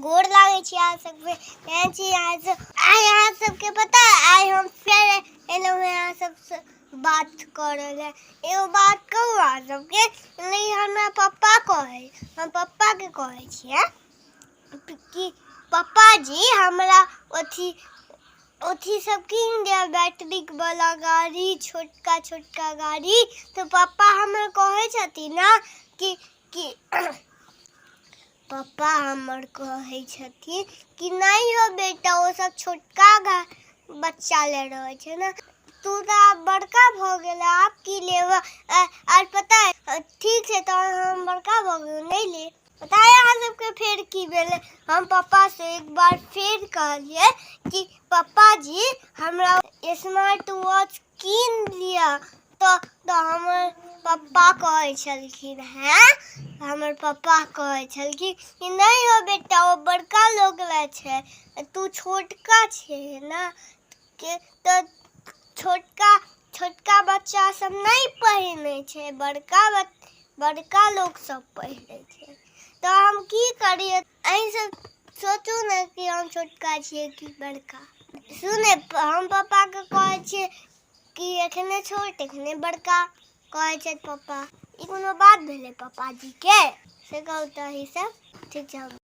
गोर लागै छी अहाँ सबके। केहन छी अहाँ सब? आइ अहाँ सबके पता, आइ हम फेर एलहुँ हेँ अहाँ सबसँ बात करऽ लए। एगो बात कहू अहाँ सबके? नहि, हमरा पप्पा कहै, हम पप्पाके कहै छियै कि पप्पा जी, हमरा अथी अथी सब कीन दिअ, बैटरीक वाला गाड़ी, छोटका छोटका गाड़ी। तऽ पप्पा हमर कहै छथिन ने कि कि पप्पा हमर कहै छथिन कि नहि हो बेटा, ओ सब छोटका बच्चा ले रहै छै ने, तू तऽ आब बड़का भऽ गेल, आब की लेबऽ? आर पता है, ठीक छै, तऽ हम बड़का भऽ गेलहुँ, नहि ले। पता है अहाँ सबके फेर की भेलै? हम पप्पासँ एक बार फेर कहलियै कि पप्पा जी, हमरा स्मार्ट वॉच कीन लिअ। तऽ हमर पप्पा कहै छलखिन हेँ, हमर पप्पा कहै छलखिन कि नहि हो बेटा, ओ बड़का लोक लए छै, तू छोटका छै ने, के तऽ छोटका छोटका बच्चा सब नहि पहिनै छै, बड़का बड़का लोक सब पहिरै छै। तऽ हम की करियै? अहीं सब सोचू ने कि हम छोटका छियै कि बड़का। सुने, हम पप्पाके कहै छियै कि एखने छोट, एखने बड़का कहै छथि पप्पा। ई कोनो बात भेलै पप्पा जीके? से कहू तऽ अहीं सब। ठीक छै।